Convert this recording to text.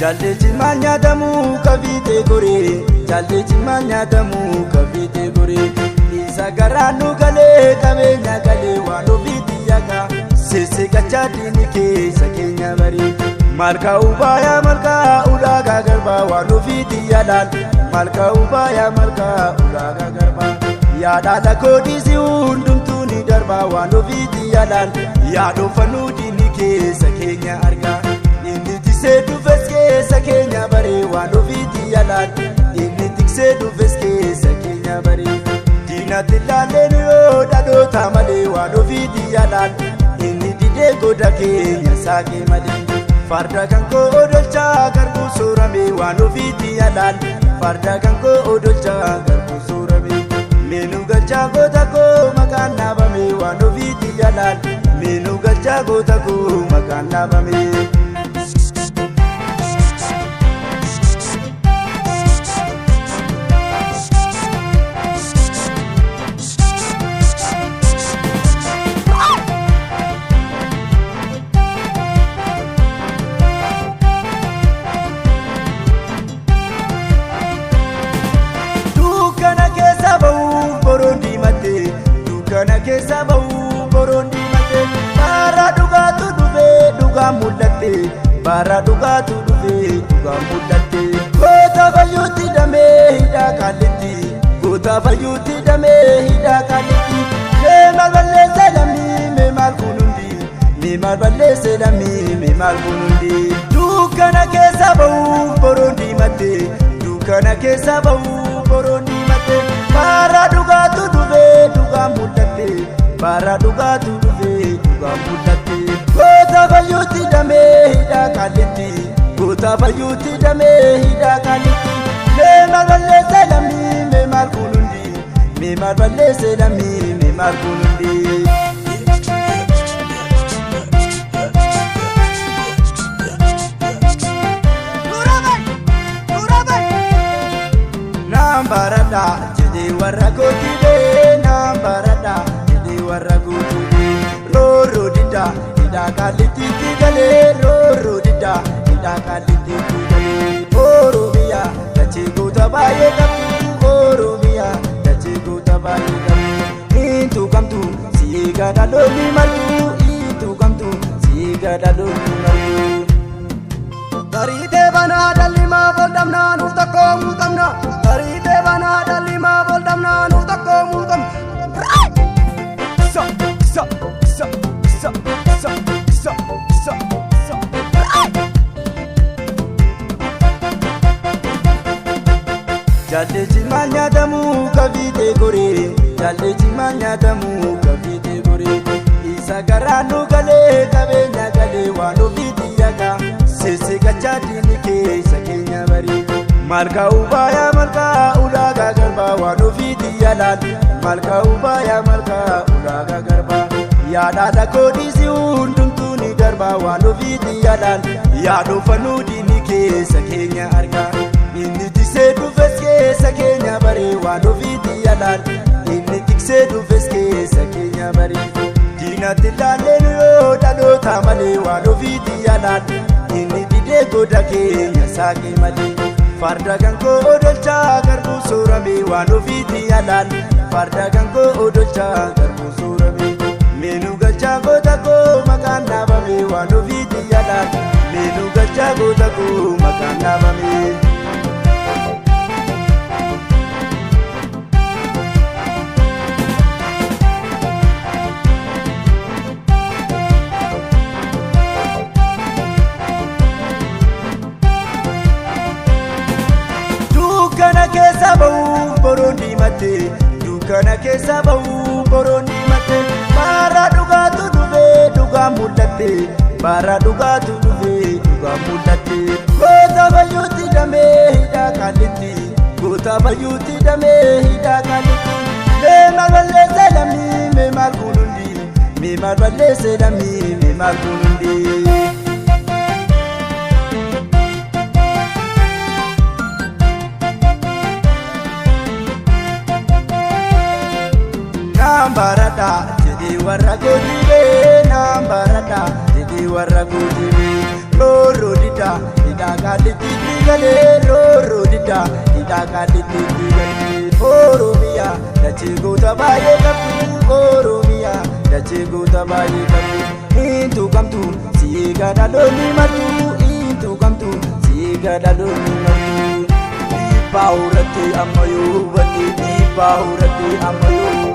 Jalli cimaan nyaatamuu kafiitee goree, jalli cimaan nyaatamuu kafiitee goree. Isa garaan nu galee qabeenya galee waan ofiitti yakka sissikachaa diini keessa keenya barii. Malka ubaayaa malka ulaagaa garbaa waan ofiitti yaadaan, malka ubaayaa malka ulaagaa garbaa. Yaadhaan lakkoodisi hundumtuu ni darbaa waan ofiitti yaadaan, yaadoofanuu diini keessa keenya argaa. Inni tiksee dhufes keessa keenya baree waan ofiitti yaadaan, inni tiksee dhufes keessa keenya baree. Diinatti ilaalleen yoo dhaloota malee waan ofiitti yaadaan, inni didee goda keenya saaqee malee. Farda kan koo odolchaa garbuu soorame waan ofiitti yaadaan, farda kan koo odolchaa garbuu soorame. Meenuu galchaa goota koo maqaan dhaabame waan ofiitti yaadaan, meenuu galchaa goota koo maqaan dhaabame. Dukkana keessa ba'uuf boroon diimatte, dukkana keessa ba'uuf boroon diimatte. Bara dhugaatu dhufee dhugaan mul'atte, bara dhugaatu dhufee dhugaan mul'atte. Goota fayyuutti damee hidhaa qaallitti, goota fayyuutti damee hidhaa qaallitti. Mee maal balleesse lammii, mee maal kun hundi, mee maal balleesse lammii, mee maal kun hundi. Dukkana keessa ba'uuf boroon diimatte, dukkana keessa ba'uuf boroon diimatte. Bara dhugaatu dhufee dhugaan mul'atte, bara dhugaatu dhufee dhugaan mul'atte. Goota fayyuutti damee hidhaa qaallitti, goota fayyuutti damee hidhaa qaallitti. Mee maal balleesse lammii, mee maal kun hundi, mee maal balleesse lammii, mee maal kun hundi. Naan baradha jedhee warra kootiilee, naan baradha jedhee warra kootiilee. Roorroo didda hidhaa qaallittiitti galee, roorroo didda hidhaa qaallittiitti galee. Oromiyaa dachee goota baay'ee qabdu, Oromiyaa dachee goota baay'ee qabdu. Hiintu kamtu si eega dhaloonni martu, hiintu kamtu si eega dhaloonni martu. Tariitee banaa dhalli maaf ol dhabnaa nuuf tokkoomuu qabna. Tariitee banaa dhalli maaf ol dhabnaa nuuf tokkoomuu qabna. So, so, so, so, so, so, so, so. Jalli cimaan nyaatamuu kafiitee goree, jalli cimaan nyaatamuu kafiitee goree. Isa garaan nu galee qabeenya galee waan ofiitti yakka sissikachaa diini keessa keenya barii. Malka ubaayaa malka ulaagaa garbaa waan ofiitti yaadaan, malka ubaayaa malka ulaagaa garbaa. Yaadhaan lakkoodisi hundumtuu ni darbaa waan ofiitti yaadaan, yaadoofanuu diini keessa keenya argaa. Inni tiksee dhufes keessa keenya baree waan ofiitti yaadaan, inni tiksee dhufes keessa keenya baree. Diinatti ilaalleen yoo dhaloota malee waan ofiitti yaadaan, inni didee goda keenya saaqee malee. Farda kan koo odolchaa garbuu soorame waan ofiitti yaadaan, farda kan koo odolchaa garbuu soorame. Meenuu galchaa goota koo maqaan dhaabame waan ofiitti yaadaan, meenuu galchaa goota koo maqaan dhaabame. Dukkana keessa ba'uuf boroon diimatte, dukkana keessa ba'uuf boroon diimatte. Bara dhugaatu dhufee dhugaan mul'atte, bara dhugaatu dhufee dhugaan mul'atte. Goota fayyuutti damee hidhaa qaallitti, goota fayyuutti damee hidhaa qaallitti. Mee maal balleesse lammii, mee maal kun hundi, mee maal balleesse lammii, mee maal kun hundi. Naan baradha jedhee warra kootiilee, naan baradha jedhee warra kootiilee. Roorroo didda hidhaa. Hidhaa qaallittiitti galee roorroo diddaa hidhaa qaallittiitti galee. Oromiyaa dachee goota baay'ee qabdu Oromiyaa dachee goota baay'ee qabdu. Hin tuqamtu si eega dhaloonni martu hin tuqamtu si eega dhaloonni martu. Dhiibbaa horattee amma yoo hubatte dhiibbaa horattee amma yoo.